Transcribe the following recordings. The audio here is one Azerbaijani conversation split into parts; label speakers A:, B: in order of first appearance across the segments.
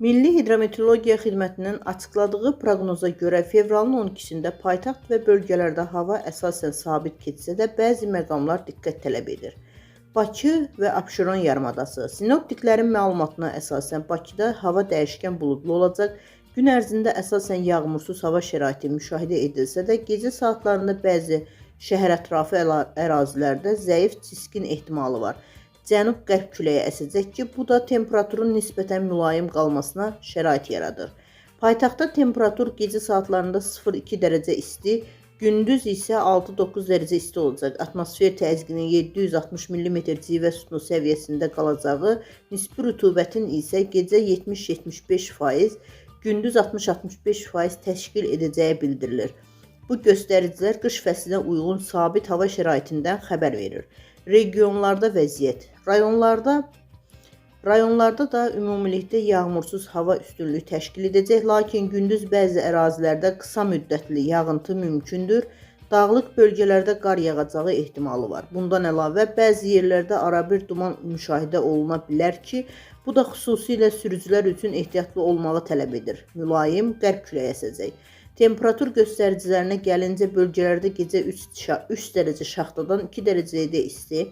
A: Milli Hidrometeorologiya Xidmətinin açıqladığı proqnoza görə fevralın 12-sində paytaxt və bölgələrdə hava əsasən sabit keçsə də bəzi məqamlar diqqət tələb edir. Bakı və Abşeron yarımadası. Sinoptiklərin məlumatına əsasən Bakıda hava dəyişkən buludlu olacaq. Gün ərzində əsasən yağmursuz hava şəraiti müşahidə edilsə də, gecə saatlarında bəzi şəhər ətrafı ərazilərdə zəif çiskin ehtimalı var. Cənub-qərb küləyi əsəcək ki, bu da temperaturun nisbətən mülayim qalmasına şərait yaradır. Paytaxtda temperatur gecə saatlarında 0-2 dərəcə isti, gündüz isə 6-9 dərəcə isti olacaq. Atmosfer təzyiqinin 760 mm civə sütunu səviyyəsində qalacağı, nisbi rütubətin isə gecə 70-75%, gündüz 60-65% təşkil edəcəyi bildirilir. Bu göstəricilər qış fəslinə uyğun sabit hava şəraitindən xəbər verir. Regionlarda vəziyyət. Rayonlarda da ümumilikdə yağmursuz hava üstünlük təşkil edəcək, lakin gündüz bəzi ərazilərdə qısa müddətli yağıntı mümkündür. Dağlıq bölgələrdə qar yağacağı ehtimalı var. Bundan əlavə bəzi yerlərdə arabir duman müşahidə oluna bilər ki, bu da xüsusilə sürücülər üçün ehtiyatlı olmağı tələb edir. Mülayim qərb küləyi əsəcək. Temperatur göstəricilərinə gəlincə bölgələrdə gecə 3 dərəcə şaxtadan 2 dərəcəyə isti,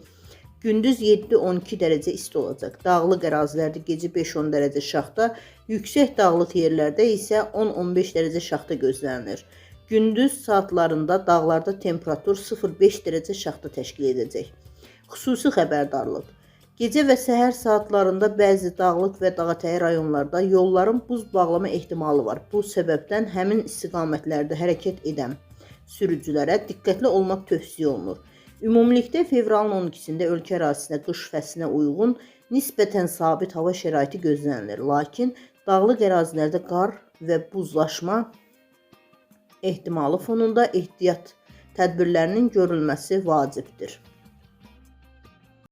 A: gündüz 7-12 dərəcə isti olacaq. Dağlıq ərazilərdə gecə 5-10 dərəcə şaxta, yüksək dağlıq yerlərdə isə 10-15 dərəcə şaxta gözlənilir. Gündüz saatlarında dağlarda temperatur 0-5 dərəcə şaxta təşkil edəcək. Xüsusi xəbərdarlıq. Gecə və səhər saatlarında bəzi dağlıq və dağətəyi rayonlarda yolların buz bağlama ehtimalı var. Bu səbəbdən həmin istiqamətlərdə hərəkət edən sürücülərə diqqətli olmaq tövsiyə olunur. Ümumilikdə fevralın 12-sində ölkə ərazisində qış fəslinə uyğun nisbətən sabit hava şəraiti gözlənilir. Lakin dağlıq ərazilərdə qar və buzlaşma ehtimalı fonunda ehtiyat tədbirlərinin görülməsi vacibdir.